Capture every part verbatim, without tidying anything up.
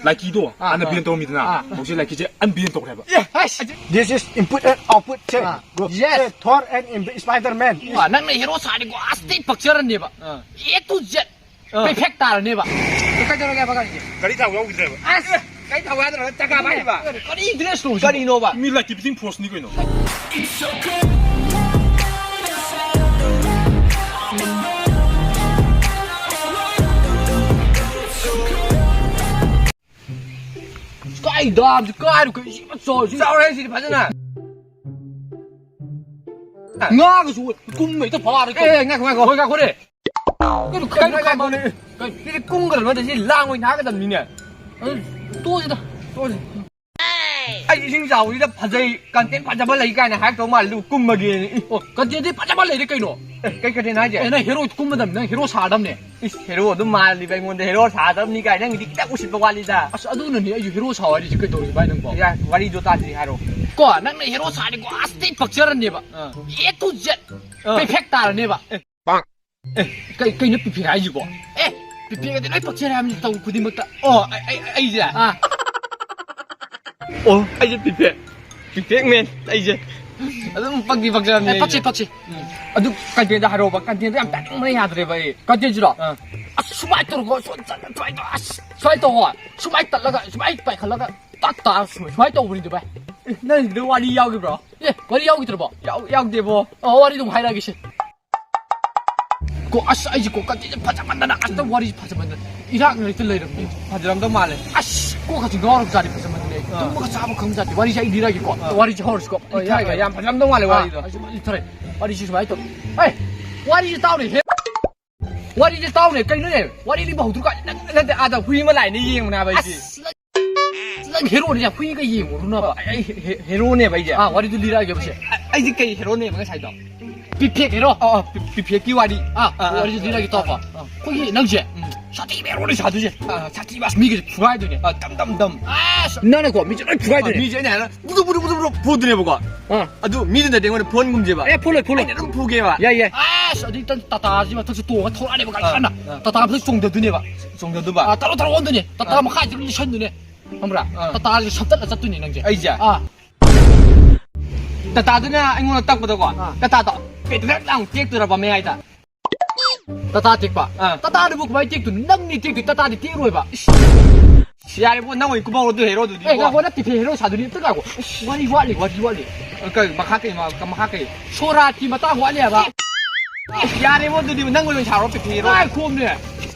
ꯂꯥꯏꯀꯤꯗꯣ ꯑꯥ, ꯍꯥꯟꯅ ꯑꯥ꯫ ꯕꯦꯟ ꯇꯧꯔꯝꯃꯤꯗꯅ, ꯑꯥ꯫ ꯍꯧꯖꯤꯛ ꯂꯥꯏꯀꯤꯁꯦ ꯑꯟꯕꯦꯟ ꯇꯧꯈ꯭ꯔꯦꯕ꯫ ꯑꯦ, ꯑꯁ, This is input and output. ꯁꯦ, ꯑꯥ, ꯒ꯭ꯔꯨꯞ꯫ Yes. ꯁꯦ, ꯊꯣꯔ and ꯏꯝ-, ꯁ꯭ꯄꯥꯏꯗꯔꯃꯦꯟ꯫ ꯋꯥ, ꯅꯪꯅ ꯍꯦꯔꯣ ꯁꯥꯔꯗꯤꯀꯣ ꯑꯁ ꯊꯤ ꯄꯛꯆꯔꯅꯦꯕ꯫ ꯑꯥ꯫ A to Z ꯑꯥ꯫ ꯄꯔꯐꯦꯛ ꯇꯥꯔꯅꯦꯕ꯫ ꯀꯩꯗꯧꯔꯒꯦ ꯍꯥꯏꯕ ꯒꯥꯔꯤꯁꯦ? ꯒꯥꯔꯤ ꯊꯥꯎ ꯌꯥꯎꯈꯤꯗ꯭ꯔꯦꯕ꯫ ꯑꯁ! ꯀꯩ ꯊꯥꯎ ꯌꯥꯗ꯭ꯔꯣ? ꯆꯀꯥ ꯄꯥꯏꯔꯤꯕ? ꯀꯔꯤ ꯗ꯭ꯔꯦꯁꯅꯣ ꯁꯤꯕꯣ? ꯀꯔꯤꯅꯣꯕ? ꯃꯤ ꯂꯥꯏꯀꯤ ꯐꯤꯇꯤꯡ ꯐꯣꯔꯁꯅꯤ ꯀꯩꯅꯣ꯫ ꯀꯥꯏ ꯗꯥꯝꯁꯤ ꯀꯥꯏꯔꯣ? ꯀꯩ ꯁꯤ ꯆꯥꯎꯔꯦ꯫ ꯆꯥꯎꯔꯦ ꯁꯤꯗꯤ ꯐꯖꯅ꯫ ꯉꯥꯒꯁꯨ ꯀꯨꯝ ꯍꯦꯛꯇ ꯐꯥꯔꯦ꯫ ꯑꯦ, ꯉꯥꯏꯈꯣ, ꯉꯥꯏꯈꯣ꯫ ꯍꯣꯏ, ꯉꯥꯏꯈꯣꯅꯦ꯫ ꯀꯩꯅꯣ, ꯀꯩꯅꯣ, ꯀꯩꯅꯣ, ꯀꯩꯅꯣ? ꯀꯩꯅꯣ? ꯁꯤꯗꯤ ꯀꯨꯝꯒꯗꯕ ꯅꯠꯇꯦ, ꯁꯤ ꯂꯥꯡ ꯑꯣꯏꯅ ꯊꯥꯒꯗꯕꯅꯤꯅꯦ꯫ ꯑ, ꯇꯣꯛꯑꯁꯤꯗ꯫ ꯇꯣꯛꯑꯁꯤ꯫ ꯑꯩ ꯏꯁꯤꯡ ꯆꯥꯎꯕꯁꯤꯗ ꯐꯖꯩ, content ꯐꯖꯕ ꯂꯩ ꯀꯥꯏꯅ ꯍꯥꯏꯔꯛꯇꯧ ꯃꯥꯜꯂꯦ, ꯑꯗꯨꯒ ꯀꯨꯝꯃꯒꯦꯅ꯫ ꯑꯦ, ꯑꯣ, content ꯗꯤ ꯐꯖꯕ ꯂꯩꯔꯦ ꯀꯩꯅꯣ꯫ ꯑꯦ, ꯀꯩ content ꯍꯥꯏꯁꯦ? ꯑꯦ, ꯅꯪ ꯍꯦꯔꯣ ꯀꯨꯝꯃꯗꯕꯅꯤ, ꯅꯪ ꯍꯦꯔꯣ ꯁꯥꯗꯕꯅꯦ꯫ ꯏꯁ, ꯍꯦꯔꯣ ꯑꯗꯨꯝ ꯃꯥꯜꯂꯤꯕ ꯑꯩꯉꯣꯟꯗ ꯍꯦꯔꯣ ꯁꯥꯗꯕꯅꯤ ꯀꯥꯏ, ꯅꯪꯒꯤꯗꯤ ꯈꯤꯇꯪ ꯎꯁꯤꯠꯄ ꯋꯥꯠꯂꯤꯗ꯫ ꯑꯁ, ꯑꯗꯨꯅꯅꯦ ꯑꯩꯁꯨ ꯍꯦꯔꯣ ꯁꯥꯎ ꯍꯥꯏꯔꯤꯁꯦ, ꯀꯩꯗꯧꯔꯤꯕ ꯍꯥꯏ ꯅꯪꯕꯣ? ꯌꯥ, ꯋꯥꯔꯤꯗꯣ ꯇꯥꯁꯤ ꯍꯥꯏꯔꯣ꯫ ꯀꯣ, ꯅꯪꯅ ꯍꯦꯔꯣ ꯁꯥꯔꯗꯤꯀꯣ ꯑꯁ ꯊꯤ ꯄꯛꯆꯔꯅꯦꯕ꯫ ꯑꯥ꯫ A to Z ꯑꯥ꯫ ꯄꯔꯐꯦꯛ ꯇꯥꯔꯅꯦꯕ꯫ ꯑꯦ, ꯑꯦ, ꯀꯩ-, ꯀꯩꯅꯣ ꯄꯤꯐꯦꯛ ꯍꯥꯏꯁꯤꯕꯣ? ꯑꯦ, ꯄꯤꯐꯦꯛ ꯑꯗꯤ ꯂꯣꯏ ꯄꯛꯆꯔꯦ ꯍꯥꯏꯕꯅꯤ ꯇꯧ ꯈꯨꯗꯤꯡꯃꯛꯇ꯫ ꯑꯣ, ꯑꯩ, ꯑꯩ, ꯑꯩꯁꯦ? ꯑꯥ꯫ ꯑꯣ, ꯑꯩꯁꯦ ꯄꯤꯐꯦꯛ꯫ ꯄꯤꯐꯦꯛ ꯃꯦꯟ, ꯑꯩꯁꯦ꯫ ꯑꯗꯨꯝ ꯄꯛꯇꯤ ꯄꯛꯆꯕꯅꯦ ꯑꯦ, ꯄꯛꯆꯩ, ꯑꯩꯁꯦ꯫ ꯄꯛꯆꯩ꯫ ꯎꯝ꯫ ꯑꯗꯨ content ꯗ ꯍꯥꯏꯔꯛꯑꯣꯕ, content ꯗꯣ ꯌꯥꯝ ꯇꯥꯅꯤꯡꯕꯅ ꯌꯥꯗ꯭ꯔꯦꯕ ꯑꯩ꯫ Content ꯁꯤꯔꯣ? ꯑꯥ꯫ ꯑꯁ, ꯁꯨꯃꯥꯏꯅ ꯇꯧꯔꯒ, ꯁꯨ-, ꯆ-, ꯁꯨꯃꯥꯏꯅ ꯇꯧ-, ꯑꯁ, ꯁꯨꯃꯥꯏꯅ ꯇꯧꯋꯣ꯫ ꯁꯨꯃꯥꯏꯅ ꯇꯠꯂꯒ, ꯁꯨꯃꯥꯏꯅ ꯄꯥꯏꯈꯠꯂꯒ, ꯇꯠ ꯇꯥ-, ꯁꯨꯃꯥꯏ-, ꯁꯨꯃꯥꯏꯅ ꯇꯧꯕꯅꯤꯗ, ꯚꯥꯏ꯫ ꯑꯦ, ꯅꯪꯒꯤꯗꯣ ꯋꯥꯔꯤ ꯌꯥꯎꯈꯤꯕ꯭ꯔꯣ? ꯑꯦ, ꯋꯥꯔꯤ ꯌꯥꯎꯈꯤꯗ꯭ꯔꯕꯣ? ꯌꯥꯎ-, ꯌꯥꯎꯗꯦꯕꯣ꯫ ꯑꯣ, ꯋꯥꯔꯤꯗꯣ ꯑꯃꯨꯛ ꯍꯥꯏꯔꯛꯑꯒꯦꯁꯦ꯫ ꯀꯣ, ꯑꯁ, ꯑꯩꯁꯦ ꯀꯣ, content ꯁꯦ ꯐꯖꯃꯟꯗꯅ, ꯑꯁ, ꯋꯥꯔꯤꯁꯦ ꯐꯖꯃꯟꯗꯅ ꯏꯔꯥꯛꯅ ꯍꯦꯛꯇ ꯂꯩꯔꯝꯃꯦ꯫ ꯐꯖꯔꯝꯗꯧ ꯃꯥꯜꯂꯦ꯫ ꯑꯁ, ꯀꯣꯛꯀꯁꯦ ꯉꯥꯎꯔꯕ ꯖꯥꯠꯅꯤ, ꯐꯖꯃꯟꯗꯅ꯫ ꯑꯥ꯫ ꯇꯨꯝꯕꯒ ꯆꯥꯕ ꯈꯪꯕ ꯖꯥꯠꯅꯤ꯫ ꯋꯥꯔꯤꯁꯦ ꯑꯩ ꯂꯤꯔꯛꯑꯒꯦꯀꯣ꯫ ꯑꯥ꯫ ꯋꯥꯔꯤꯁꯦ ꯍꯧꯔꯁꯤꯀꯣ꯫ ꯑꯣ, ꯑꯩ ꯌꯥꯝ, ꯊꯥꯏꯒꯦ꯫ ꯌꯥꯝ ꯐꯖꯔꯝꯗꯧ ꯃꯥꯜꯂꯦ ꯑꯥ, ꯋꯥꯔꯤꯗꯣ꯫ ꯑꯁ, ꯋꯥꯔꯤ ꯊꯔꯦ꯫ ꯋꯥꯔꯤꯁꯦ ꯁꯨꯃꯥꯏꯅ ꯇꯧ-, ꯑꯦ, ꯋꯥꯔꯤꯁꯦ ꯇꯥꯎꯅꯦ, ꯍꯦ꯫ ꯋꯥꯔꯤꯁꯦ ꯇꯥꯎꯅꯦ, ꯀꯩꯅꯣꯅꯦ? ꯋꯥꯔꯤ ꯂꯤꯕ ꯍꯧꯗ꯭ꯔꯤꯀꯥꯟ ꯅꯪ ꯅꯠꯇꯦ, ꯑꯥꯗ ꯍꯨꯏ ꯑꯃ ꯂꯥꯛꯏꯅꯦ ꯌꯦꯡꯕꯅꯦ ꯍꯥꯏꯕ ꯑꯩꯁꯦ꯫ ꯑꯁ, ꯅꯪ, ꯅꯪ ꯍꯦꯔꯣꯅꯦ, ꯍꯨꯏꯒ ꯌꯦꯡꯉꯨꯔꯨꯅꯕ꯫ ꯑꯩ ꯍꯦ-, ꯍꯦꯔꯣꯅꯦꯕ ꯑꯩꯁꯦ꯫ ꯑꯥ, ꯋꯥꯔꯤꯗꯨ ꯂꯤꯔꯛꯑꯒꯦꯕꯁꯦ꯫ ꯑꯩ, ꯑꯩꯁꯦ ꯀꯩ ꯍꯦꯔꯣꯅꯦꯕ ꯉꯁꯥꯏꯗꯣ? ꯄꯤꯐꯦꯛ ꯍꯦꯔꯣ꯫ ꯑꯣ, ꯑꯣ, ꯄꯤ-, ꯄꯤꯐꯦꯛꯀꯤ ꯋꯥꯔꯤ꯫ ꯑꯥ, ꯑꯥ, ꯑꯥ꯫ ꯋꯥꯔꯤꯁꯦ ꯂꯤꯔꯛꯑꯒꯦ ꯇꯥꯎꯀꯣ꯫ ꯑꯥ, ꯑꯥ꯫ ꯑꯩꯈꯣꯏꯒꯤ ꯅꯪꯁꯦ꯫ ꯎꯝ꯫ ꯁꯥꯊꯤꯕ ꯍꯦꯔꯣꯅꯦ ꯁꯥꯗꯣꯏꯁꯦ꯫ ꯑꯥ, ꯁꯥꯊꯤꯕ꯫ ꯑꯁ, ꯃꯤꯒꯁꯦ ꯐꯨꯒꯥꯏꯗꯣꯏꯅꯦ꯫ ꯑꯥ, ꯗꯝ, ꯗꯝ, ꯗꯝ꯫ ꯑꯁ! ꯅꯪꯅꯀꯣ, ꯃꯤꯁꯦ ꯂꯣꯏ ꯐꯨꯒꯥꯏꯗꯣꯏꯅꯦ꯫ ꯑꯥ, ꯃꯤꯁꯦ ꯑꯩꯅ ꯍꯥꯏꯔ ꯕꯨꯗꯨ, ꯕꯨꯗꯨ, ꯕꯨꯗꯨ, ꯕꯨꯗꯨ ꯐꯨꯗꯣꯏꯅꯦꯕꯀꯣ꯫ ꯑꯥ꯫ ꯑꯗꯨ ꯃꯤꯗꯨꯅꯗꯤ ꯑꯩꯉꯣꯟꯗ ꯐꯨꯍꯟꯒꯨꯝꯁꯦꯕ꯫ ꯑꯦ, ꯐꯨꯂꯣꯏ, ꯐꯨꯂꯣꯏ꯫ ꯑꯩꯅ ꯑꯗꯨꯝ ꯐꯨꯒꯦꯕ꯫ ꯌꯥꯏ, ꯌꯥꯏ꯫ ꯑꯁ! ꯑꯗꯨꯗꯤ ꯇꯟ-, ꯇꯥꯇꯥꯁꯤ ꯃꯊꯛꯁꯦ ꯇꯣꯡꯉ ꯊꯧꯔꯛꯑꯅꯦꯕ, ꯒꯥꯔꯤ ꯑꯥ, ꯀꯟꯅ꯫ ꯑꯥ꯫ ꯇꯥꯇꯥ ꯃꯊꯛ ꯆꯣꯡꯊꯗꯣꯏꯅꯦꯕ꯫ ꯆꯣꯡꯊꯗꯣꯏꯕ꯫ ꯑꯥ, ꯇꯔꯣ, ꯇꯔꯣ ꯑꯣꯟꯗꯣꯏꯅꯦ꯫ ꯇꯥꯇꯥ ꯑꯥ꯫ ꯃꯈꯥꯁꯤꯗ ꯂꯤꯁꯟꯗꯣꯏꯅꯦ꯫ ꯈꯪꯕ꯭ꯔꯥ? ꯑꯥ꯫ ꯇꯥꯇꯥꯁꯦ ꯁꯞꯇꯠꯂ ꯆꯠꯇꯣꯏꯅꯦ ꯅꯪꯁꯦ꯫ ꯑꯩꯁꯦ? ꯑꯥ꯫ ꯇꯥꯇꯥꯗꯨꯅ ꯑꯩꯉꯣꯟꯗ ꯇꯛꯄꯗꯀꯣ, ꯑꯥ꯫ ꯇꯥꯇꯥꯗꯣ ꯄꯦꯗ꯭ꯔꯦꯛ ꯂꯥꯎ ꯇꯦꯛꯇꯣꯏꯔꯕ ꯃꯌꯥꯏꯗ꯫ ꯇꯥꯇꯥ ꯇꯦꯛꯄ? ꯑꯥ꯫ ꯇꯥꯇꯥꯗꯨꯕꯨ ꯀꯃꯥꯏꯅ ꯇꯦꯛꯇꯣꯏꯅꯣ? ꯅꯪꯅꯤ ꯇꯦꯛꯇꯣꯏ, ꯇꯥꯇꯥꯗꯤ ꯇꯦꯛꯑꯔꯣꯏꯕ꯫ ꯏꯁ꯫ ꯌꯥꯔꯦꯕꯣ, ꯅꯪ ꯑꯣꯏꯅ ꯀꯨꯝꯍꯧꯔꯣ ꯑꯗꯨ ꯍꯦꯔꯣꯗꯨꯗꯤ, ꯑꯦ, ꯏꯕꯣ꯫ ꯉꯥꯏꯈꯣ, ꯅꯠꯇꯦ, ꯍꯦꯔꯣ ꯁꯥꯗꯣꯏꯅꯤ꯫ ꯑꯝꯇ ꯉꯥꯏꯈꯣ꯫ ꯏꯁ, ꯋꯥꯔꯤ ꯋꯥꯠꯂꯤ, ꯋꯥꯔꯤ ꯋꯥꯠꯂꯤ꯫ ꯑ, ꯀꯩ, ꯃꯈꯥ ꯀꯩ, ꯃ-, ꯃꯈꯥ ꯀꯩ? ꯁꯣꯔꯥꯠꯀꯤ ꯃꯇꯥꯡ ꯋꯥꯠꯂꯤ ꯍꯥꯏꯕ꯫ ꯌꯥꯔꯦꯕꯣ, ꯑꯗꯨꯗꯤ ꯅꯪ ꯑꯣꯏꯅ ꯁꯥꯔꯣ, ꯄꯤꯊꯤꯔꯣ꯫ ꯉꯥꯏꯈꯣꯃꯦ꯫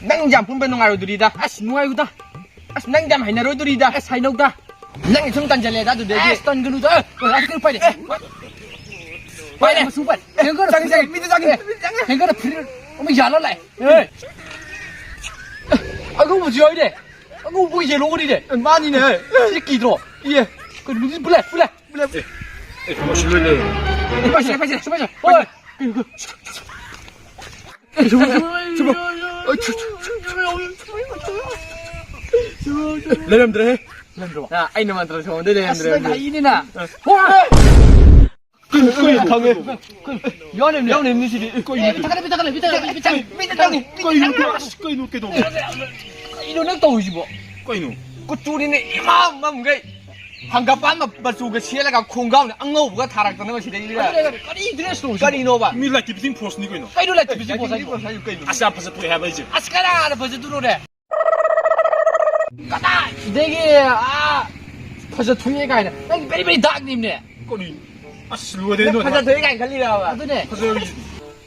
ꯅꯪ ꯌꯥꯝ ꯄꯨꯟꯕ ꯅꯨꯡꯉꯥꯏꯔꯣꯏꯗꯣꯔꯤꯗ꯫ ꯑꯁ, ꯅꯨꯡꯉꯥꯏꯔꯨꯗ꯫ ꯑꯁ, ꯅꯪ ꯌꯥꯝ ꯍꯩꯅꯔꯣꯏꯗꯣꯔꯤꯗ꯫ ꯑꯁ, ꯍꯩꯅꯧꯗ꯫ ꯅꯪ ꯁꯨꯝ ꯇꯟꯖꯜꯂꯦꯗ ꯑꯗꯨꯗꯒꯤ꯫ ꯑꯁ, ꯇꯟꯒꯅꯨꯗ꯫ ꯑꯦ, ꯑꯁ, ꯀꯩꯅꯣ ꯄꯥꯏꯔꯦ꯫ ꯄꯥꯏꯔꯦ꯫ ꯃꯆꯨ ꯄꯥꯏꯔꯦ꯫ ꯍꯦꯡꯒꯔ ꯆꯪꯉꯦ, ꯐꯨꯔꯤꯠ꯫ ꯆꯪꯉꯦ, ꯃꯤꯗ ꯆꯪꯉꯦ, ꯑꯦ, ꯃꯤꯗ ꯆꯪꯉꯦ꯫ ꯍꯦꯡꯒꯔ ꯐꯨꯔꯤꯠ ꯑꯃ ꯌꯥꯜꯂ ꯂꯥꯛꯑꯦ꯫ ꯑꯦ꯫ ꯑꯉꯧꯕꯁꯨ ꯌꯥꯎꯔꯤꯅꯦ꯫ ꯑꯉꯧꯕ ꯌꯦꯜꯂꯣꯒꯅꯤꯅꯦ꯫ ꯑꯦ, ꯃꯥꯅꯤꯅꯦ꯫ ꯁꯤ ꯀꯤꯗ꯭ꯔꯣ? ꯏꯌꯦ꯫ ꯀꯩꯅꯣ, ꯄꯨꯂꯦ, ꯄꯨꯂꯦ꯫ ꯄꯨꯂꯦ꯫ ꯑꯦ, ꯑꯦ, ꯃꯁꯤ ꯂꯣꯏ ꯂꯩꯔꯦ꯫ ꯄꯥꯏꯁꯦ, ꯄꯥꯏꯁꯦ, ꯄꯥꯏꯁꯦ꯫ ꯍꯣꯏ꯫ ꯂꯩꯔꯝꯗ꯭ꯔꯦꯍꯦ꯫ ꯂꯩꯔꯝꯗ꯭ꯔꯕꯣ? ꯑ, ꯑꯩꯅ ꯃꯟꯇ꯭ꯔ ꯁꯣꯟꯕꯗꯩ ꯑꯁ, ꯂꯩꯔꯝꯗ꯭ꯔꯦ ꯅꯪ ꯑꯗꯨ꯫ ꯍꯩꯅꯤꯅ꯫ ꯑ꯫ ꯍꯣꯏ! ꯀꯩꯅꯣ, ꯀꯩꯅꯣ, ꯈꯪꯉꯦ꯫ ꯌꯥꯎꯅꯦ, ꯌꯥꯎꯅꯦ, ꯃꯤꯁꯤꯗꯤ꯫ ꯀꯩꯅꯣ? ꯑꯦ, ꯄꯤꯊꯛꯀꯅꯤ, ꯄꯤꯊꯛꯀꯅꯤ, ꯄꯤꯊꯛꯀꯅꯤ, ꯄꯤꯊꯛꯀꯅꯤ, ꯄꯤꯊꯛꯀꯅꯤ꯫ ꯀꯩꯅꯣ, ꯑꯁ, ꯀꯩꯅꯣ, ꯀꯩꯗꯧꯕ? ꯀꯩꯅꯣ ꯅꯪ ꯇꯧꯔꯤꯁꯤꯕꯣ? ꯀꯩꯅꯣ? ꯀꯨꯆꯨꯅꯤꯅꯦ ꯏꯃꯝ ꯃꯝꯒꯩ꯫ ꯍꯪꯒꯄꯥꯟ ꯃ-, ꯃꯆꯨꯒ ꯁꯦꯠꯂꯒ ꯈꯣꯡꯒ꯭ꯔꯥꯎꯅ ꯑꯉꯧꯕꯒ ꯊꯥꯔꯛꯇꯅ ꯃꯁꯤꯗꯩꯁꯤꯗ꯫ ꯀꯔꯤ, ꯀꯔꯤ, ꯀꯔꯤ dress ꯅꯣ ꯁꯤꯕꯣ? ꯀꯔꯤꯅꯣꯕ? ꯃꯤ light tipping force ꯅꯤ ꯀꯩꯅꯣ꯫ ꯀꯩꯅꯣ light tipping force ꯍꯥꯏꯁꯤꯕꯣ? Light tipping force ꯍꯥꯏꯁꯤꯕꯣ ꯀꯩꯅꯣ? ꯑꯁ, ꯌꯥꯝ ꯐꯖ ꯊꯣꯛꯑꯦ ꯍꯥꯏꯕ ꯑꯩꯁꯦ꯫ ꯑꯁ, ꯀꯅꯥꯅ ꯐꯖꯗꯣꯏꯅꯣꯅꯦ? ꯀꯗꯥꯏꯗꯒꯤ, ꯑꯥ, ꯐꯖ ꯊꯣꯛꯑꯦ ꯀꯥꯏꯅ꯫ ꯅꯪ very, very dark ꯅꯤꯝꯅꯦ꯫ ꯀꯔꯤ? ꯑꯁ, ꯂꯣꯏꯔꯦ, ꯅꯪ ꯂꯣꯏꯔꯦ꯫ ꯐꯖ ꯊꯣꯛꯑꯦ ꯀꯥꯏꯅ ꯈꯜꯂꯤꯔꯕ? ꯑꯗꯨꯅꯦ꯫ ꯐꯖꯔꯕ ꯁꯤꯗꯤ꯫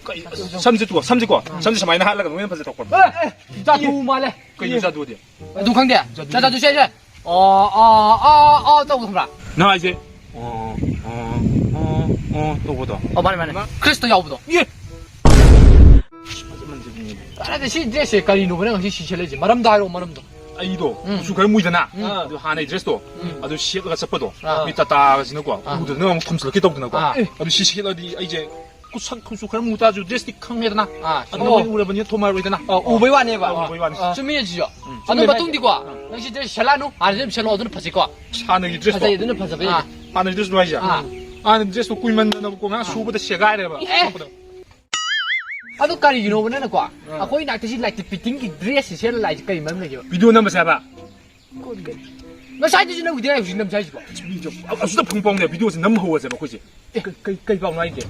ꯀꯩ, ꯁꯝꯁꯦ ꯇꯨ, ꯁꯝꯁꯦꯀꯣ, ꯁꯝꯁꯦ ꯁꯨꯃꯥꯏꯅ ꯍꯥꯠꯂꯒ ꯑꯗꯨꯝ ꯍꯦꯟꯅ ꯐꯖ ꯊꯣꯛꯄ꯭ꯔꯣ? ꯑꯦ, ꯑꯦ, ꯖꯥꯗꯨ ꯃꯥꯜꯂꯦ꯫ ꯀꯩꯅꯣ ꯖꯥꯗꯨꯗꯤ? ꯑꯗꯨ ꯈꯪꯗꯦ? ꯖꯥꯗꯨ꯫ ꯖꯥꯗꯨ ꯁꯦ, ꯁꯦ꯫ ꯑꯣ, ꯑꯣ, ꯑꯣ, ꯑꯣ ꯇꯧꯕꯗꯣ ꯈꯪꯕ꯭ꯔꯥ? ꯅꯪ ꯍꯥꯏꯁꯦ? ꯑꯣ, ꯑꯣ, ꯑꯣ, ꯑꯣ ꯇꯧꯕꯗꯣ? ꯑꯣ, ꯃꯥꯅꯦ, ꯃꯥꯅꯦ꯫ ꯃꯥ- ꯈ꯭ꯔꯤꯁꯇ ꯌꯥꯎꯕꯗꯣ꯫ ꯏꯌꯦ! ꯀꯔꯥꯏꯗ ꯁꯤ dress ꯁꯦ ꯀꯔꯤꯅꯣꯕ ꯅꯪ ꯉꯁꯤ ꯁꯤ ꯁꯦꯠꯂꯛꯏꯁꯦ? ꯃꯔꯝꯗꯣ ꯍꯥꯏꯔꯛꯑꯣ, ꯃꯔꯝꯗꯣ꯫ ꯑꯩꯗꯣ ꯎꯝ꯫ ꯀꯨꯆꯨ ꯈꯔ ꯃꯨꯏꯗꯅ, ꯎꯝ꯫ ꯑꯗꯨ ꯍꯥꯟꯅꯩ dress ꯇꯣ, ꯎꯝ꯫ ꯑꯗꯨ ꯁꯦꯠꯂꯒ ꯆꯠꯄꯗꯣ, ꯑꯥ꯫ ꯃꯤ ꯇꯥꯇꯥꯒꯁꯤꯅꯀꯣ, ꯑꯥ꯫ ꯎꯗꯅ ꯑꯃꯨꯛ ꯊꯣꯝꯖꯤꯜꯂꯛꯀꯦ ꯇꯧꯗꯅꯀꯣ꯫ ꯑꯥ꯫ ꯑꯗꯨ ꯁꯤ ꯁꯦꯠꯂꯗꯤ ꯑꯩꯁꯦ ꯀꯨꯁꯛ ꯀꯨꯁꯨ ꯈꯔ ꯃꯨ ꯇꯥꯔꯁꯨ dress ꯇꯤ ꯈꯪꯉꯦꯗꯅ꯫ ꯑꯥ, ꯑꯗꯨ ꯑꯣ꯫ ꯃꯣꯏ ꯎꯔꯕꯅꯤꯅ ꯊꯣꯝꯃꯔꯣꯏꯗꯅ꯫ ꯑꯣ, ꯎꯕꯩ ꯋꯥꯅꯦꯕ꯫ ꯑꯣ, ꯎꯕꯩ ꯋꯥꯅꯤ꯫ ꯑꯥ꯫ ꯆꯨꯝꯃꯤ ꯑꯗꯨꯁꯨ꯫ ꯎꯝ꯫ ꯑꯗꯨ ꯆꯨꯝꯃꯤ ꯃꯇꯨꯡꯗꯤꯀꯣ, ꯍꯥꯏ-, ꯎꯝ꯫ ꯅꯪ ꯁꯤ dress ꯁꯦꯠꯂꯛꯑꯅꯨ, ꯍꯥꯟꯅꯗꯤ ꯑꯗꯨꯝ ꯁꯦꯠꯂꯛꯑꯣ, ꯑꯗꯨꯅ ꯐꯖꯩꯀꯣ꯫ ꯍꯥꯟꯅꯒꯤ dress ꯇꯣ꯫ ꯐꯖꯩ, ꯑꯗꯨꯅ ꯐꯖꯕ ꯑꯥ, ꯍꯦꯜꯂꯤ꯫ ꯍꯥꯟꯅꯒꯤ dress ꯇꯣ ꯍꯥꯏꯁꯦ꯫ ꯑꯥ꯫ ꯍꯥꯟꯅꯒꯤ dress ꯇꯣ ꯀꯨꯏꯃꯟꯗꯅꯕꯀꯣ, ꯉꯔꯥꯡ ꯁꯨꯕꯗ ꯁꯦꯒꯥꯏꯔꯦꯕ꯫ ꯑꯦ! ꯑꯗꯨ ꯀꯔꯤꯒꯤꯅꯣꯕ ꯅꯪꯅꯀꯣ? ꯑꯥ꯫ ꯑꯩꯈꯣꯏ ꯅꯥꯛꯇ ꯁꯤ ꯂꯥꯏꯇꯤꯛ fitting ꯒꯤ dress ꯁꯤ ꯁꯦꯠꯂ ꯂꯥꯛꯏꯁꯦ ꯀꯔꯤ ꯃꯔꯝ ꯂꯩꯒꯦꯕ? Video ꯅꯝꯕꯁꯦ ꯍꯥꯏꯕ꯫ ꯉꯁꯥꯏꯗꯩꯁꯨ ꯅꯝꯈꯤꯗꯦ, ꯍꯧꯖꯤꯛ ꯅꯝꯁꯦ ꯍꯥꯏꯁꯤꯕꯣ? ꯑꯁꯨꯗ ꯐꯪ ꯄꯥꯎꯅꯦ, video ꯁꯦ ꯅꯝ ꯍꯧꯔꯁꯦꯕ ꯑꯩꯈꯣꯏꯁꯦ꯫ ꯑꯦ, ꯀꯩ, ꯀꯩ, ꯀꯩ ꯄꯥꯎꯅꯣ ꯍꯥꯏꯁꯦ?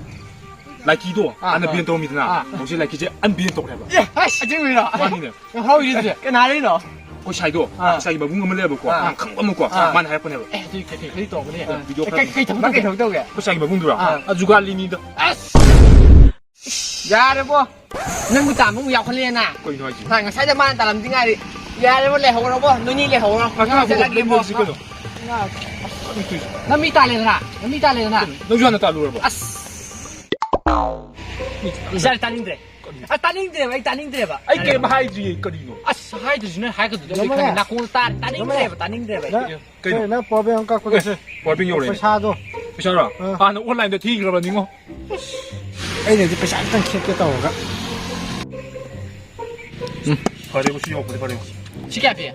ꯂꯥꯏꯀꯤꯗꯣ ꯑꯥ, ꯍꯥꯟꯅ ꯑꯥ꯫ Ban ꯇꯧꯔꯝꯃꯤꯗꯅ, ꯑꯥ꯫ ꯍꯧꯖꯤꯛ ꯂꯥꯏꯀꯤꯁꯦ unban ꯇꯧꯈ꯭ꯔꯦꯕ꯫ ꯑꯦ, ꯑꯁ, ꯑꯁꯦꯡꯕꯩꯔꯣ? ꯃꯥꯅꯤꯅꯦ꯫ ꯌꯥꯝ ꯍꯔꯥꯎꯔꯤꯁꯦ꯫ ꯀꯅꯥꯗꯩꯅꯣ? ꯑꯩꯈꯣꯏ ꯁꯥꯏꯗꯣ, ꯑꯥ꯫ ꯑꯩꯈꯣꯏ ꯁꯥꯏꯒꯤ ꯃꯕꯨꯡ ꯑꯃ ꯂꯩꯌꯦꯕꯀꯣ, ꯑꯥ꯫ ꯌꯥꯝ ꯈꯪꯕ ꯑꯃꯀꯣ, ꯑꯥ꯫ ꯃꯥꯅ ꯍꯥꯏꯔꯛꯄꯅꯦꯕ꯫ ꯑꯦ, ꯑꯗꯨꯗꯤ ꯀꯩ, ꯀꯩ, ꯀꯩ ꯇꯧꯒꯅꯤ? ꯑꯦ, video ꯑꯦ, ꯀꯩ, ꯈꯔ ꯀꯩ ꯊꯕꯛ ꯃꯥ ꯀꯩ ꯇꯧꯒꯦ? ꯊꯕꯛ ꯇꯧꯒꯦ? ꯑꯩꯈꯣꯏ ꯁꯥꯏꯒꯤ ꯃꯕꯨꯡꯗꯨꯔꯣ? ꯑꯥ꯫ ꯑ, ꯖꯨꯒꯥꯂꯤꯅꯤꯗ꯫ ꯑꯁ! ꯌꯥꯔꯦꯕꯣ꯫ ꯅꯪꯕꯨ ꯇꯥꯟꯕ ꯑꯃꯨꯛ ꯌꯥꯎꯈꯠꯂꯛꯑꯦꯅ꯫ ꯀꯩꯅꯣ ꯍꯥꯏꯁꯤꯕꯣ? ꯍꯥ, ꯉꯁꯥꯏꯗ ꯃꯥꯅ ꯇꯥꯜꯂꯝꯗꯤ ꯉꯥꯏꯔꯤ꯫ ꯌꯥꯔꯦꯕꯣ, ꯂꯩꯍꯧꯔꯕꯣ? ꯅꯣꯏꯅꯤ ꯂꯩꯍꯧꯔꯣ꯫ ꯉꯥꯏꯈꯣ, ꯉꯥꯏꯈꯣ, ꯆꯠꯂꯒꯦꯕꯣ꯫ ꯂꯩꯍꯧꯁꯤ ꯀꯩꯅꯣ? ꯅꯪ ꯃꯤ ꯇꯥꯜꯂꯦꯗꯅ? ꯅꯪ ꯃꯤ ꯇꯥꯜꯂꯦꯗꯅ? ꯅꯪꯁꯨ ꯍꯥꯟꯅ ꯇꯥꯜꯂꯨꯔꯕꯣ? ꯑꯁ! ꯏꯆꯥ ꯇꯥꯅꯤꯡꯗ꯭ꯔꯦ꯫ ꯑ, ꯇꯥꯅꯤꯡꯗ꯭ꯔꯦꯕ, ꯑꯩ ꯇꯥꯅꯤꯡꯗ꯭ꯔꯦꯕ꯫ ꯑꯩ ꯀꯩꯝ ꯍꯥꯏꯗ꯭ꯔꯤꯌꯦ, ꯀꯔꯤꯅꯣ? ꯑꯁ, ꯍꯥꯏꯗ꯭ꯔꯁꯨ ꯅꯪ ꯍꯥꯏꯒꯗꯧꯗꯣ ꯑꯩ ꯈꯪꯉꯦ꯫ ꯅꯥꯀꯣꯡꯗ ꯇꯥ-, ꯇꯥꯅꯤꯡꯗ꯭ꯔꯦꯕ, ꯇꯥꯅꯤꯡꯗ꯭ꯔꯦꯕ ꯑꯩ꯫ ꯅꯪ, ꯀꯩꯅꯣ? ꯅꯪ power bank ꯑꯃ ꯀꯛꯄꯗꯁꯨ ꯑꯦ, power bank ꯌꯧꯔꯦꯅꯦ꯫ ꯄꯩꯁꯥꯗꯣ꯫ ꯄꯩꯁꯥꯔꯣ? ꯑꯥ꯫ ꯍꯥꯟꯅ online ꯗ ꯊꯤꯈ꯭ꯔꯕꯅꯤꯉꯣ꯫ ꯑꯩꯅꯗꯤ ꯄꯩꯁꯥ ꯈꯤꯇꯪ ꯈꯦꯠꯀꯦ ꯇꯧꯔꯒ꯫ ꯎꯝ, ꯐꯔꯦ, ꯁꯤ ꯌꯧꯔꯛꯄꯗꯤ ꯐꯔꯦ꯫ ꯁꯤ ꯀꯌꯥ ꯄꯤ?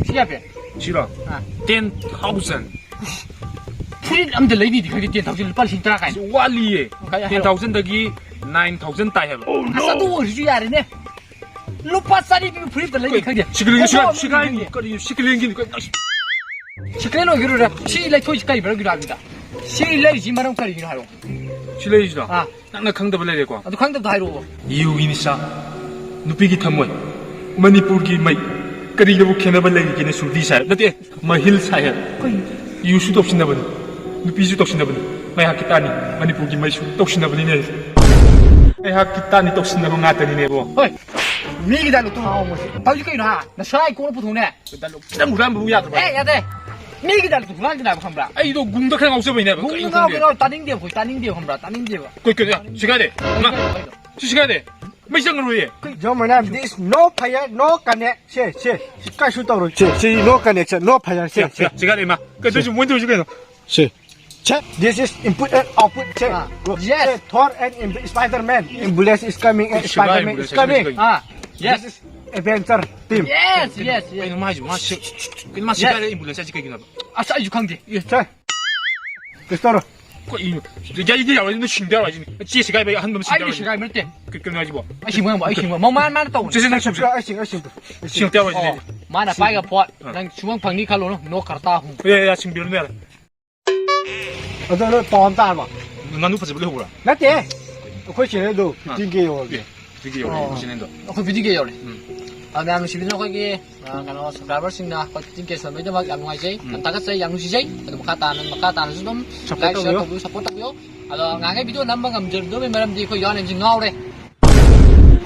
ꯁꯤ ꯀꯌꯥ ꯄꯤ? ꯁꯤꯔꯣ? ꯑꯥ꯫ Ten thousand꯫ ꯐꯨꯔꯤꯠ ꯑꯝꯇ ꯂꯩꯅꯤꯗꯤ ꯈꯪꯗꯦ, ten thousand, ꯂꯨꯄꯥ ꯂꯤꯁꯤꯡ ꯇꯔꯥ ꯀꯥꯏꯅ꯫ ꯁꯤ ꯋꯥꯠꯂꯤꯌꯦ꯫ ꯀꯥꯏ ꯍꯥꯏꯔꯣ? Ten thousand ꯗꯒꯤ nine thousand ꯇꯥꯏ ꯍꯥꯏꯕ꯫ ꯑꯁ, ꯑꯗꯨ ꯑꯣꯏꯔꯁꯨ ꯌꯥꯔꯦꯅꯦ꯫ ꯂꯨꯄꯥ ꯆꯅꯤ ꯄꯤꯕ ꯐꯨꯔꯤꯠ ꯑꯝꯇ ꯂꯩꯅꯤ ꯈꯪꯗꯦ꯫ ꯁꯤꯀꯂꯦꯟꯒꯤ ꯁꯤ-, ꯈꯣꯡꯒ꯭ꯔꯥꯎ ꯑꯝꯇ ꯁꯤꯀꯂꯦꯟꯒꯤ ꯂꯩꯅꯤ ꯈꯪꯗꯦ꯫ ꯀꯔꯤ ꯁꯤꯀꯂꯦꯟꯒꯤꯅꯤ ꯀꯩꯅꯣ? ꯁꯤꯀꯂꯦꯟ ꯑꯣꯏꯒꯦꯔꯨꯔꯦ꯫ ꯁꯤ ꯂꯩꯊꯣꯛꯏꯁꯤ ꯀꯔꯤ ꯃꯔꯝꯒꯤꯅꯣ ꯍꯥꯏꯕꯅꯤꯗ? ꯁꯤ ꯂꯩꯔꯤꯁꯤ ꯃꯔꯝ ꯀꯔꯤꯒꯤꯅꯣ ꯍꯥꯏꯔꯣ? ꯁꯤ ꯂꯩꯔꯤꯁꯤꯔꯣ? ꯑꯥ꯫ ꯅꯪꯅ ꯈꯪꯗꯕ ꯂꯩꯔꯦꯀꯣ? ꯑꯗꯨ ꯈꯪꯗꯕꯗꯣ ꯍꯥꯏꯔꯛꯑꯣ꯫ ꯌꯨꯒꯤ ꯅꯤꯁꯥ, ꯅꯨꯄꯤꯒꯤ ꯊꯝꯃꯣꯏ, ꯃꯅꯤꯄꯨꯔꯒꯤ ꯃꯩ, ꯀꯔꯤꯗꯕꯨ ꯈꯦꯠꯅꯕ ꯂꯩꯔꯤꯒꯦꯅꯦ ꯁꯨꯔꯗꯤ ꯁꯥꯍꯦꯕ? ꯅꯠꯇꯦ, ꯃꯍꯤꯜ ꯁꯥꯍꯦꯕ꯫ ꯀꯩꯅꯣ? ꯌꯨꯁꯨ ꯇꯧꯁꯤꯟꯅꯕꯅꯤ, ꯅꯨꯄꯤꯁꯨ ꯇꯧꯁꯤꯟꯅꯕꯅꯤ, ꯃꯩꯍꯥꯛꯀꯤ ꯇꯥꯅꯤ, ꯃꯅꯤꯄꯨꯔꯒꯤ ꯃꯩꯁꯨ ꯇꯧꯁꯤꯟꯅꯕꯅꯤꯅꯦ꯫ ꯃꯩꯍꯥꯛꯀꯤ ꯇꯥꯅꯤ ꯇꯧꯁꯤꯟꯅꯕ ꯉꯥꯛꯇꯅꯤꯅꯦꯕꯣ꯫ ꯍꯣꯏ, ꯃꯤꯒꯤ dialogue ꯇꯣ ꯍꯥꯎꯕꯁꯦ꯫ ꯇꯧꯁꯤ ꯀꯩꯅꯣ ꯍꯥ? ꯅꯁꯥꯏ ꯀꯣꯟꯅ ꯄꯨꯊꯣꯛꯅꯦ꯫ Dialogue ꯈꯤꯇꯪ ꯍꯨꯔꯥꯟꯕꯕꯨ ꯌꯥꯗ꯭ꯔꯕ? ꯑꯦ, ꯌꯥꯗꯦ꯫ ꯃꯤꯒꯤ dialogue ꯇꯣ ꯍꯨꯔꯥꯟꯒꯅꯨ ꯍꯥꯏꯕ ꯈꯪꯕ꯭ꯔꯥ? ꯑꯩꯗꯣ ꯒꯨꯡꯗ ꯈꯔ ꯉꯥꯎꯖꯕꯩꯅꯦꯕ꯫ ꯒꯨꯡꯗ ꯀꯩꯅꯣ ꯉꯥꯎꯒꯦ ꯈꯪꯗꯦ꯫ ꯉꯥꯎ-, ꯇꯥꯅꯤꯡꯗꯦ ꯑꯩꯈꯣꯏ, ꯇꯥꯅꯤꯡꯗꯦꯕ ꯈꯪꯕ꯭ꯔꯥ? ꯇꯥꯅꯤꯡꯗꯦꯕ꯫ ꯀꯩ, ꯀꯩ, ꯁꯤ ꯀꯥꯏꯗꯦ? ꯏꯃꯥ, ꯁꯤ ꯁꯤ ꯀꯥꯏꯗꯦ? ꯃꯩ ꯆꯪꯉꯔꯣꯏꯌꯦ꯫ Your man, this no fire, no connect. ꯁꯦ, ꯁꯦ, ꯁꯤ ꯀꯩꯁꯨ ꯇꯧꯔꯣꯏ꯫ ꯁꯦ, ꯁꯤ no connection, no fire. ꯁꯦ, ꯁꯤ, ꯁꯦ꯫ ꯁꯤ ꯀꯥꯏꯗꯦ, ꯏꯃꯥ? ꯀꯩꯗꯧꯁꯤ, ꯁꯦ꯫ ꯃꯣꯏ ꯇꯧꯔꯤꯁꯤ ꯀꯩꯅꯣ? ꯁꯦ꯫ Check. This is input and output. Check. Ah, yes. Check. Thor and Im- Spider-Man. Ambulance is coming and Spider-Man is coming. Ah, yes. This is adventure team. Yes, yes, yes. ꯀꯩꯅꯣ ꯃꯥ ꯍꯥꯏꯁꯤꯕꯣ? ꯃꯥ ꯁꯤ-, ꯀꯩꯅꯣ ꯃꯥ ꯁꯤ ꯀꯥꯏꯗ ambulance ꯍꯥꯏꯁꯤ ꯀꯩꯒꯤꯅꯣꯕ? ꯑꯁ, ꯑꯩꯁꯨ ꯈꯪꯗꯦ꯫ Yes, sir. ꯀꯩꯁꯨ ꯇꯧꯔꯣꯏ꯫ ꯀꯩꯅꯣ? ꯌꯥꯏꯗꯤ ꯌꯥꯔꯣꯏ, ꯑꯗꯨ ꯁꯤꯡꯗ ꯌꯥꯔꯣꯏ ꯍꯥꯏꯁꯤꯅꯤ꯫ ꯆꯦ ꯁꯦꯒꯥꯏꯕ ꯑꯍꯟꯕ ꯑꯃ ꯁꯤꯡꯗ ꯑꯩꯗꯤ ꯌꯥꯔꯣꯏ ꯍꯥꯏꯁꯤꯅꯤ꯫ ꯁꯦꯒꯥꯏꯕ ꯅꯠꯇꯦ꯫ ꯀꯩ-, ꯀꯩꯅꯣ ꯍꯥꯏꯁꯤꯕꯣ? ꯑꯩ ꯁꯤꯡꯕ ꯉꯝꯕ, ꯑꯩ ꯁꯤꯡꯕ꯫ ꯃꯃꯥ, ꯃꯥꯅ ꯇꯧꯕꯅꯦ꯫ ꯁꯦ, ꯁꯦ, ꯅꯪ ꯁꯤꯡꯕꯤꯌꯨ꯫ ꯑꯩ ꯁꯤꯡ-, ꯑꯩ ꯁꯤꯡ-, ꯑꯩ ꯁꯤꯡ-, ꯁꯤꯡꯉꯛꯇ ꯌꯥꯔꯣꯏ ꯍꯥꯏꯁꯤꯅꯤ꯫ ꯑꯣ, ꯃꯥꯅ ꯄꯥꯏꯒ ꯄꯣꯠ, ꯑꯥ꯫ ꯅꯪ ꯁꯨꯡꯐꯪ ꯐꯪꯅꯤ ꯈꯜꯂꯨꯅꯨ, ꯅꯣ ꯀꯔꯇꯥ ꯍꯨꯝ꯫ ꯌꯥ, ꯌꯥ, ꯌꯥ, ꯁꯤꯡꯕꯤꯔꯨꯅꯨ ꯌꯥꯔꯦ꯫ ꯑꯗꯣ ꯅꯣꯏ ꯄꯥꯎ ꯑꯃ ꯇꯥꯔꯕ? ꯉꯥꯅꯨ ꯐꯖꯕ ꯂꯩꯍꯧꯕ꯭ꯔꯥ? ꯅꯠꯇꯦ꯫ ꯑꯩꯈꯣꯏ channelꯗꯣ ꯑꯥ꯫ fifteen K ꯌꯧꯔꯒꯦ꯫ ꯑꯦ, fifteen K ꯌꯧꯔꯦ, ꯑꯣ꯫ ꯑꯩꯈꯣꯏ channelꯗꯣ꯫ ꯑꯩꯈꯣꯏ fifteen K ꯌꯧꯔꯦ꯫ ꯎꯝ꯫ ꯑ, ꯃꯌꯥꯝ ꯅꯨꯡꯁꯤꯕꯤꯗꯨꯅ ꯑꯩꯈꯣꯏꯒꯤ, ꯑ, ꯀꯩꯅꯣ, subscriberꯁꯤꯡꯅ ꯑꯩꯈꯣꯏ fifteen K ꯁꯨꯍꯟꯕꯒꯤꯗꯃꯛ ꯌꯥꯝ ꯅꯨꯡꯉꯥꯏꯖꯩ꯫ ꯎꯝ꯫ ꯌꯥꯝ ꯊꯥꯒꯠꯆꯩ, ꯌꯥꯝ ꯅꯨꯡꯁꯤꯖꯩ꯫ ꯑꯗꯨ ꯃꯈꯥ ꯇꯥꯅ, ꯃꯈꯥ ꯇꯥꯅꯁꯨ ꯑꯗꯨꯝ support like, share ꯇꯧꯕꯤꯌꯨ꯫ ꯇꯧꯕꯤꯌꯨ, support ꯇꯧꯕꯤꯌꯨ꯫ ꯑꯗꯣ ꯉꯍꯥꯟꯈꯩ video ꯅꯝꯕ ꯉꯝꯖꯔꯨꯗꯕꯒꯤ ꯃꯔꯝꯗꯤ ꯑꯩꯈꯣꯏ ꯌꯥꯎꯅ ꯉꯥꯎꯔꯦ꯫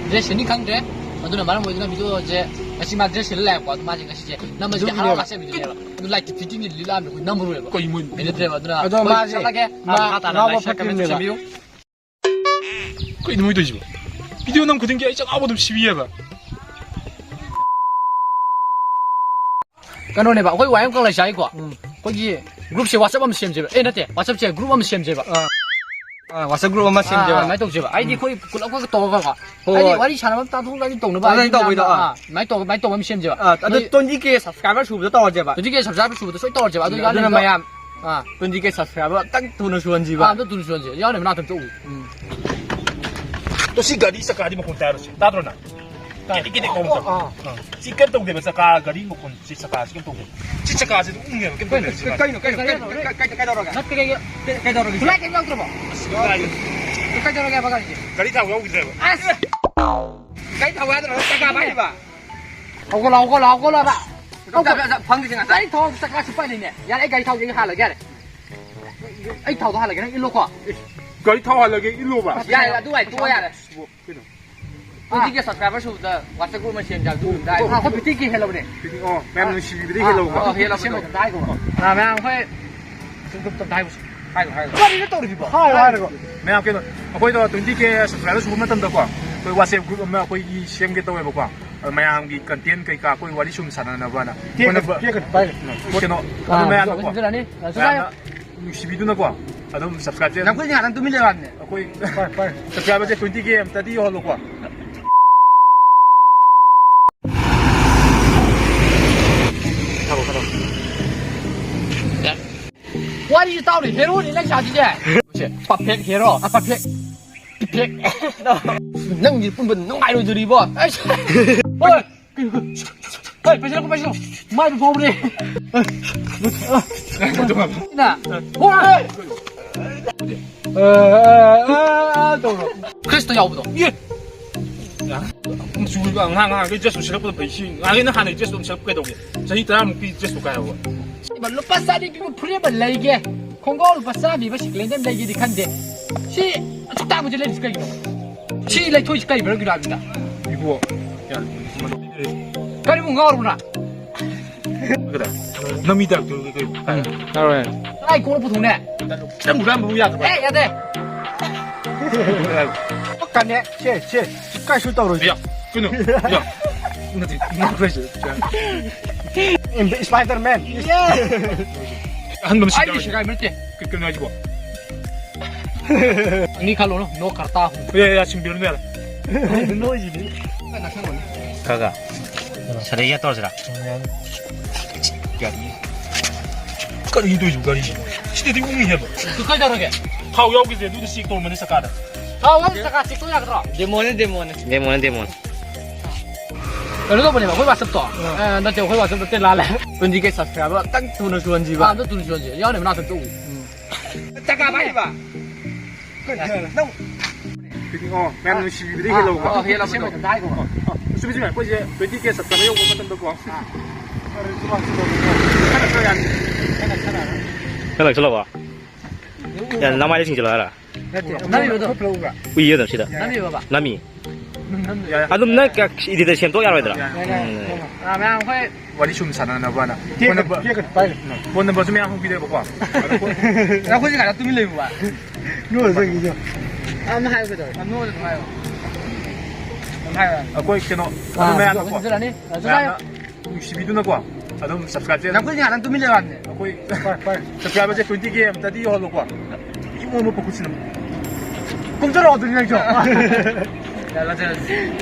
Dress ꯁꯦꯠꯅꯤ ꯈꯪꯗ꯭ꯔꯦ꯫ ꯑꯗꯨꯅ ꯃꯔꯝ ꯑꯣꯏꯗꯨꯅ videoꯁꯦ ꯉꯁꯤ ꯃꯥ dress ꯁꯦꯠꯂ ꯂꯥꯛꯑꯦꯕꯀꯣ꯫ ꯑꯗꯣ ꯃꯥꯁꯦ ꯉꯁꯤꯁꯦ ꯅꯝꯕꯁꯦ ꯑꯗꯨꯒꯤꯅꯦꯕ꯫ ꯍꯔꯥꯎ ꯍꯥꯆꯕꯤꯗꯨꯅꯦꯕ꯫ ꯑꯗꯨ light fittingꯁꯦ ꯂꯤꯛꯂꯛꯑꯕꯅꯤ, ꯑꯩꯈꯣꯏ ꯅꯝꯃꯔꯣꯏꯕ꯫ ꯀꯩ ꯃꯣꯏ ꯍꯩꯅꯗ꯭ꯔꯦꯕ꯫ ꯑꯗꯨꯅ ꯑꯗꯣ ꯑꯩꯈꯣꯏ ꯃꯥꯁꯦ ꯆꯠꯂꯒꯦ꯫ ꯃꯥ ꯃꯈꯥ ꯇꯥꯅ ꯉꯥꯎꯕ like, share, comment ꯐꯠꯇ꯭ꯔꯤꯕꯅꯦꯕ꯫ ꯁꯦꯝꯕꯤꯌꯨ꯫ ꯀꯩꯅꯣ ꯃꯣꯏ ꯇꯧꯔꯤꯁꯤꯕꯣ? Video ꯅꯝ ꯈꯨꯗꯤꯡꯒꯤ ꯑꯩ ꯆꯉꯥꯎꯕ ꯑꯗꯨꯝ ꯁꯤꯕꯤꯌꯦꯕ꯫ ꯀꯩꯅꯣꯅꯦꯕ, ꯑꯩꯈꯣꯏ ꯋꯥ ꯑꯃ ꯀꯪꯂꯩ ꯆꯥꯏꯀꯣ꯫ ꯎꯝ꯫ ꯑꯩꯈꯣꯏꯒꯤ groupꯁꯦ WhatsApp ꯑꯃ ꯁꯦꯝꯁꯦꯕ꯫ ꯑꯦ, ꯅꯠꯇꯦ, WhatsAppꯁꯦ group ꯑꯃ ꯁꯦꯝꯁꯦꯕ꯫ ꯑꯥ꯫ ꯑꯥ, WhatsApp group ꯑꯃ ꯑꯥ, ꯁꯦꯝꯁꯦꯕ꯫ ꯑꯥ, ꯑꯗꯨꯃꯥꯏꯅ ꯇꯧꯁꯦꯕ꯫ ꯑꯩꯗꯤ ꯎꯝ꯫ ꯑꯩꯈꯣꯏ ꯄꯨꯂꯞꯀ ꯇꯧꯔꯒꯀꯣ꯫ ꯍꯣꯏ, ꯍꯥꯏꯗꯤ ꯍꯣꯏ꯫ ꯋꯥꯔꯤ ꯁꯥꯟꯅꯕ ꯇꯥꯊꯣꯛ ꯇꯥꯁꯤꯟ ꯇꯧꯅꯕ ꯑꯗꯨꯃꯥꯏꯅ ꯍꯥꯏꯗꯤ ꯇꯧꯕꯩꯗꯣ, ꯃꯌꯥꯝꯅ, ꯑꯥ꯫ ꯑꯥ, ꯑꯗꯨꯃꯥꯏꯅ ꯇꯧꯕ, ꯑꯗꯨꯃꯥꯏꯅ ꯇꯧꯕ ꯑꯃ ꯁꯦꯝꯁꯦꯕ꯫ ꯑꯥ, ꯑꯗꯨ ꯑꯩꯈꯣꯏ twenty K subscriber ꯁꯨꯕꯗ ꯇꯧꯔꯁꯦꯕ꯫ Twenty K subscriber ꯁꯨꯕꯗ ꯁꯣꯏ ꯇꯧꯔꯁꯦꯕ꯫ ꯑꯗꯨ ꯑꯗꯨꯅ ꯌꯥꯎꯍꯟꯁꯦ꯫ ꯃꯌꯥꯝ ꯑꯥ꯫ Twenty K subscriber ꯑꯝꯇꯪ ꯊꯨꯅ ꯁꯨꯍꯟꯁꯤꯕ꯫ ꯑꯥ, ꯑꯝꯇ ꯊꯨꯅ ꯁꯨꯍꯟꯁꯦ꯫ ꯌꯥꯎꯍꯟꯕ ꯃꯅꯥꯛꯇ ꯑꯝꯇ ꯎ꯫ ꯎꯝ꯫ ꯇꯣ, ꯁꯤ ꯒꯥꯔꯤ ꯆꯀꯥꯗꯤ ꯃꯈꯣꯟ ꯇꯥꯔꯣ ꯁꯤ꯫ ꯇꯥꯗ꯭ꯔꯣ ꯅꯪ? ꯇꯥꯏ꯫ ꯀꯤꯗꯤꯛ ꯀꯤꯗꯤꯛ ꯇꯧꯕ ꯃꯈꯣꯟ꯫ ꯑꯥ꯫ ꯑꯥ꯫ ꯁꯤ ꯀꯩꯝ ꯇꯧꯗꯦꯕ, ꯆꯀꯥ ꯒꯥꯔꯤ ꯃꯈꯣꯟ, ꯁꯤ ꯆꯀꯥꯁꯤ ꯀꯩꯝ ꯇꯧꯗꯦ꯫ ꯁꯤ ꯆꯀꯥꯁꯤ ꯑꯗꯨꯝ ꯎꯪꯉꯦꯕ, ꯀꯩꯝ ꯇꯧꯗꯦ ꯁꯤ ꯒꯥꯔꯤ꯫ ꯀꯩꯅꯣ, ꯀꯩꯅꯣ, ꯀꯩꯅꯣ, ꯀꯩ-, ꯀꯩ-, ꯀꯩꯗꯧꯔꯒꯦ? ꯅꯠꯇꯦ, ꯀꯩ-, ꯀꯩ-, ꯀꯩꯗꯧꯔꯒꯦ? ꯁꯨꯃꯥꯏ ꯀꯩꯝ ꯌꯥꯎꯗ꯭ꯔꯕꯣ? ꯑꯁ, ꯀꯥꯏꯗꯩ꯫ ꯀꯩꯗꯧꯔꯒꯦꯕ ꯒꯥꯔꯤꯁꯦ? ꯒꯥꯔꯤ ꯊꯥꯎ ꯌꯥꯎꯈꯤꯗ꯭ꯔꯦꯕ꯫ ꯑꯁ! ꯒꯥꯔꯤ ꯊꯥꯎ ꯌꯥꯗ꯭ꯔꯕ ꯆꯀꯥ ꯄꯥꯏꯔꯤꯕ? ꯍꯧꯒꯠꯂꯣ, ꯍꯧꯒꯠꯂꯣ, ꯍꯧꯒꯠꯂꯣ ꯍꯥꯏꯕ꯫ ꯑꯝꯇ, ꯑꯝꯇ, ꯑꯝꯇ ꯐꯪꯗ꯭ꯔꯤꯁꯦ ꯉꯁꯥꯏ꯫ ꯒꯥꯔꯤ ꯊꯥꯎ ꯆꯀꯥꯁꯨ ꯄꯥꯏꯔꯤꯅꯦ꯫ ꯌꯥꯔꯦ, ꯑꯩ ꯒꯥꯔꯤ ꯊꯥꯎꯁꯦ ꯑꯩ ꯍꯥꯜꯂꯒꯦ, ꯌꯥꯔꯦ꯫ ꯑꯩ ꯊꯥꯎꯗꯣ ꯍꯥꯜꯂꯒꯦ, ꯅꯪ ꯏꯜꯂꯣꯀꯣ꯫ ꯒꯥꯔꯤ ꯊꯥꯎ ꯍꯥꯜꯂꯒꯦ, ꯏꯜꯂꯣꯕ? ꯌꯥꯔꯦ, ꯑꯗꯨ ꯋꯥꯏ ꯇꯣꯛꯑꯣ, ꯌꯥꯔꯦ꯫ ꯀꯩꯅꯣ? ꯑꯗꯨꯗꯤ subscriber ꯁꯨꯕꯗ WhatsApp group ꯑꯃ ꯁꯦꯝꯖꯦ ꯍꯥꯏꯕꯗꯨ ꯑꯣꯏꯔꯝ ꯇꯥꯔꯦ꯫ ꯑꯥ, ꯑꯩꯈꯣꯏ fifty K ꯍꯦꯜꯂꯕꯅꯦ꯫ ꯑꯣ, ꯃꯌꯥꯝ ꯅꯨꯡꯁꯤꯕꯤꯕꯗꯩ ꯑꯥ, ꯍꯦꯜꯂꯕꯀꯣ? ꯑꯥ, ꯍꯦꯜꯂꯕꯗꯣ꯫ ꯁꯦꯝꯕ ꯃꯇꯝꯗ ꯍꯥꯏꯈꯣ꯫ ꯑꯥ, ꯃꯌꯥꯝ ꯑꯩꯈꯣꯏ ꯁꯨꯝ ꯇꯞ ꯇꯞꯅ ꯍꯥꯏꯈꯣ꯫ ꯍꯥꯏꯈꯣ, ꯍꯥꯏꯈꯣ꯫ ꯀꯔꯤꯅꯣ ꯇꯧꯔꯤꯁꯤꯕꯣ? ꯍꯥꯏꯌꯣ, ꯍꯥꯏꯔꯒ꯫ ꯃꯌꯥꯝ ꯀꯩꯅꯣ, ꯑꯩꯈꯣꯏꯗꯣ twenty K subscriber ꯁꯨꯕ ꯃꯇꯝꯗꯀꯣ, ꯑꯩꯈꯣꯏ WhatsApp group ꯑꯃ ꯑꯩꯈꯣꯏꯒꯤ ꯁꯦꯝꯒꯦ ꯇꯧꯋꯦꯕꯀꯣ꯫ ꯑꯗꯣ ꯃꯌꯥꯝꯒꯤ content ꯀꯩꯀꯥ ꯑꯩꯈꯣꯏ ꯋꯥꯔꯤ ꯁꯨꯝ ꯁꯥꯟꯅꯅꯕꯅ꯫ ꯇꯦꯛ-, ꯑꯩꯈꯣꯏꯅ ꯕ-, ꯇꯦꯛ-, ꯄꯥꯏꯔꯦ꯫ ꯎꯝ, ꯀꯩꯅꯣ, ꯑꯗꯨ ꯑꯥ, ꯃꯌꯥꯝꯗꯀꯣ, ꯁꯨꯝ ꯁꯤꯜꯂꯅꯤ꯫ ꯑꯥ, ꯁꯨꯃꯥꯏꯅ ꯃꯌꯥꯝꯅ ꯅꯨꯡꯁꯤꯕꯤꯗꯨꯅꯀꯣ ꯑꯗꯨꯝ subscribe ꯁꯦ ꯅꯈꯣꯏ ꯉꯥꯏꯍꯥꯛꯇꯪ ꯇꯨꯃꯤꯟ ꯂꯩꯔꯝꯅꯦ꯫ ꯑꯩꯈꯣꯏ subscriber ꯁꯦ twenty K ꯑꯝꯇꯗꯤ ꯌꯧꯍꯜꯂꯣꯀꯣ꯫ ꯊꯥꯔꯣ, ꯊꯥꯔꯣ꯫ ꯋꯥꯔꯤꯁꯦ ꯇꯥꯎꯔꯦ, ꯍꯦꯔꯣꯅꯤ ꯅꯪ ꯁꯥꯁꯤꯁꯦ꯫ ꯁꯦ, perfect hero, ꯑ, perfect, perfect꯫ ꯅꯪꯒꯤ ꯄꯨꯟꯕ ꯅꯨꯡꯉꯥꯏꯔꯣꯏꯗꯣꯔꯤꯕꯣ꯫ ꯑꯩꯁ꯫ ꯍꯣꯏ꯫ ꯍꯣꯏ, ꯄꯩꯁꯥ ꯂꯧ, ꯄꯩꯁꯥ ꯂꯧ꯫ ꯃꯥꯏꯗꯨ ꯐꯥꯎꯕꯅꯦ꯫ ꯅ꯫ ꯍꯣꯏ꯫ ꯑ, ꯑ, ꯑ, ꯑ, ꯇꯧꯔꯣ꯫ ꯈ꯭ꯔꯤꯁꯇ ꯌꯥꯎꯕꯗꯣ꯫ ꯌꯦ꯫ ꯆꯨꯔꯤꯕ ꯉꯥꯏꯍꯥꯛ ꯉꯥꯏꯍꯥꯛꯀꯤ dress ꯁꯤꯜꯂꯛꯄꯗ ꯐꯩ꯫ ꯁꯤ ꯉꯥꯏꯍꯥꯛꯀꯤ ꯅꯪ ꯍꯥꯟꯅꯩ dress ꯇꯣ ꯑꯗꯨꯝ ꯁꯦꯠꯂꯛꯄ ꯀꯩꯗꯧꯒꯦ? ꯆꯍꯤ ꯇꯔꯥꯃꯨꯛꯀꯤ dress ꯇꯣ ꯀꯥꯏ ꯍꯥꯏꯕ? ꯏꯃꯥ, ꯂꯨꯄꯥ ꯆꯅꯤ ꯄꯤꯕ ꯐꯨꯔꯤꯠ ꯑꯃ ꯂꯩꯒꯦ, ꯈꯣꯡꯒ꯭ꯔꯥꯎ ꯂꯨꯄꯥ ꯆꯥꯝꯃ ꯄꯤꯕ second hand ꯑꯃ ꯂꯩꯒꯦꯗꯤ ꯈꯟꯗꯦ꯫ ꯁꯤ ꯑꯁꯨꯛ ꯇꯥꯡꯕꯁꯦ ꯂꯩꯔꯤꯁꯤ ꯀꯩꯒꯤꯅꯣ? ꯁꯤ ꯂꯩꯊꯣꯛꯏꯁꯤ ꯀꯩ ꯃꯔꯝꯒꯤꯅꯣ ꯍꯥꯏꯕꯅꯤꯗ? ꯏꯕꯣ, ꯌꯥꯔꯦ꯫ ꯀꯔꯤꯕꯨ ꯉꯥꯎꯔꯕ꯭ꯔꯥ? ꯀꯗꯥꯏ? ꯅꯃꯤ ꯇꯥꯛꯇꯣ ꯀꯩ? ꯎꯝ, ꯇꯥꯔꯣꯏ꯫ ꯇꯔꯥꯏ ꯀꯣꯛꯅ ꯄꯨꯊꯣꯛꯅꯦ꯫ ꯈꯤꯇꯪ ꯍꯨꯔꯥꯟꯕꯕꯨ ꯌꯥꯗꯕ? ꯑꯦ, ꯌꯥꯗꯦ꯫ ꯄꯛꯀꯅꯦ꯫ ꯁꯦ, ꯁꯦ꯫ ꯀꯥꯏꯁꯨ ꯇꯧꯔꯣꯏ꯫ ꯌꯥ, ꯀꯩꯅꯣ? ꯌꯥ꯫ ꯅꯠꯇꯦ, ꯅꯠꯇꯦ꯫ Spider-Man꯫ ꯑꯍꯟꯕ ꯑꯃ ꯑꯩꯗꯤ ꯁꯤꯠꯇꯧꯔꯦ꯫ ꯁꯤꯒꯥꯏꯕ ꯅꯠꯇꯦ꯫ ꯀꯩ-, ꯀꯩꯅꯣ ꯍꯥꯏꯁꯤꯕꯣ? ꯑꯅꯤ ꯈꯜꯂꯣ, ꯅꯣ ꯀꯔꯇꯥ ꯍꯨꯝ꯫ ꯌꯥ, ꯌꯥ, ꯁꯤꯟꯕꯤꯔꯣꯅꯦ, ꯌꯥꯔꯦ꯫ ꯅꯣꯏꯁꯤꯗꯤ꯫ ꯈꯔ ꯈꯔ꯫ ꯁꯥꯗꯩ ꯌꯥ ꯇꯧꯔꯁꯤꯔꯥ? ꯀꯔꯤ ꯇꯧꯔꯤꯁꯤꯕꯣ ꯒꯥꯔꯤꯁꯤ? ꯁꯤꯗꯗꯤ ꯎꯪꯉꯤ ꯍꯥꯏꯕ꯫ ꯑꯗꯨ ꯀꯩꯗꯧꯔꯒꯦ? ꯊꯥꯎ ꯌꯥꯎꯈꯤꯗ꯭ꯔꯦ, ꯑꯗꯨꯗꯤ ꯁꯤ ꯇꯧꯔꯝꯕꯅꯤ ꯆꯀꯥꯗ꯫ ꯊꯥꯎ ꯌꯥꯎꯗ꯭ꯔ ꯆꯀꯥ ꯆꯦꯛ ꯇꯧ ꯌꯥꯒꯗ꯭ꯔꯣ? Demo ꯅꯦ, demo ꯅꯦ꯫ Demo ꯅꯦ, demo ꯅꯦ꯫ ꯀꯩꯅꯣ ꯇꯧꯕꯅꯦꯕ, ꯑꯩꯈꯣꯏ WhatsApp ꯇꯣ꯫ ꯑꯥ꯫ ꯑ, ꯅꯠꯇꯦ, ꯑꯩꯈꯣꯏ WhatsApp ꯅꯠꯇꯦ, ꯂꯥꯜꯂꯦ꯫ Twenty K subscriber ꯑꯝꯇꯪ ꯊꯨꯅ ꯁꯨꯍꯟꯁꯤꯕ꯫ ꯑꯥ, ꯑꯝꯇ ꯊꯨꯅ ꯁꯨꯍꯟꯁꯤ꯫ ꯌꯥꯎꯅꯦ, ꯃꯅꯥꯛꯇ ꯑꯝꯇ ꯎ꯫ ꯎꯝ꯫ ꯆꯀꯥ ꯄꯥꯏꯔꯤꯕ? ꯅꯪ꯫ ꯑꯣ, ꯃꯌꯥꯝ ꯅꯨꯡꯁꯤꯕꯤꯕꯗꯩ ꯑꯥ, ꯍꯦꯜꯂꯧꯕꯗꯣ꯫ ꯑꯥ, ꯍꯦꯜꯂꯧꯕꯗꯣ꯫ ꯑꯣ, ꯑꯣ, ꯆꯨꯝꯃꯤ, ꯆꯨꯝꯃꯤ꯫ ꯑꯩꯈꯣꯏꯁꯦ twenty K subscriber ꯌꯧꯕ ꯃꯇꯝꯗꯀꯣ꯫ ꯑꯥ꯫ ꯈꯔ ꯅꯛꯁꯜꯂꯣ ꯌꯥꯅꯤ꯫ ꯈꯔ ꯅꯛꯁꯜꯂꯣ꯫ ꯈꯔ ꯅꯛꯁꯜꯂꯕꯣ? ꯌꯥ, ꯅꯃꯥꯏꯗ ꯁꯤꯡꯖꯤꯜꯂꯣ ꯍꯥꯏꯔꯣ? ꯅꯠꯇꯦ, ꯅꯝꯃꯤꯕꯗꯣ? ꯎꯏꯌꯦ ꯑꯗꯨꯝ ꯁꯤꯗ꯫ ꯅꯝꯃꯤꯕ ꯕꯕꯥ? ꯅꯝꯃꯤ꯫ ꯅꯝꯃꯤ꯫ ꯑꯗꯨꯝ ꯅꯪ ꯀ-, edit ꯁꯦꯝꯗꯣꯛ ꯌꯥꯔꯣꯏꯗ꯭ꯔꯥ? ꯌꯥꯏ, ꯌꯥꯏ, ꯎꯝ꯫ ꯌꯥꯏ꯫ ꯑꯥ, ꯃꯌꯥꯝ ꯑꯩꯈꯣꯏ ꯋꯥꯔꯤ ꯁꯨꯝ ꯁꯥꯟꯅꯅꯕꯅ꯫ ꯇꯦꯛꯀꯅꯨ, ꯐꯣꯟ ꯅꯝꯕꯔ, ꯇꯦꯛꯀꯅꯨ, ꯄꯥꯏꯔꯣ꯫ ꯎꯝ, ꯐꯣꯟ ꯅꯝꯕꯔꯁꯨ ꯃꯌꯥꯝ ꯍꯪꯕꯤꯔꯦꯕꯀꯣ꯫ ꯑꯗꯣ ꯐꯣꯟ ꯑꯩꯈꯣꯏꯁꯦ ꯀꯥꯏꯗ ꯇꯨꯃꯤꯟ ꯂꯩꯕ? ꯅꯣꯏ ꯉꯁꯥꯏꯒꯤꯗꯣ꯫ ꯑꯃ ꯍꯥꯏꯌꯨ ꯀꯩꯗꯧꯔꯦ? ꯑ, ꯅꯣꯏ ꯑꯗꯨꯝ ꯍꯥꯏꯌꯣ꯫ ꯑꯗꯨꯝ ꯍꯥꯏꯌꯣ꯫ ꯑꯩꯈꯣꯏ ꯀꯩꯅꯣ, ꯑꯥ, ꯑꯗꯨ ꯃꯌꯥꯝꯅꯀꯣ꯫ ꯍꯧꯖꯤꯛ ꯍꯧꯖꯤꯛ ꯍꯧꯖꯤꯛ ꯃꯌꯥꯝꯅ ꯍꯥꯏꯌꯣ꯫ ꯅꯨꯡꯁꯤꯕꯤꯗꯨꯅꯀꯣ꯫ ꯑꯗꯨꯝ subscribe ꯅꯪ ꯀꯨꯏꯅ ꯉꯥꯏꯍꯥꯛ ꯇꯨꯃꯤꯟ ꯂꯩꯔꯝꯅꯦ꯫ ꯑꯩꯈꯣꯏ subscriberꯁꯦ twenty K ꯑꯝꯇꯗꯤ ꯌꯧꯍꯜꯂꯣꯀꯣ꯫ ꯏꯃꯣꯏ ꯃꯣꯏ ꯄꯨꯈꯠꯁꯤꯅ꯫ ꯀꯨꯝꯊꯔꯛꯑꯣ ꯑꯗꯨꯗꯤ ꯅꯪꯁꯨ꯫ ꯆꯠꯂꯣ, ꯆꯠꯂꯣ꯫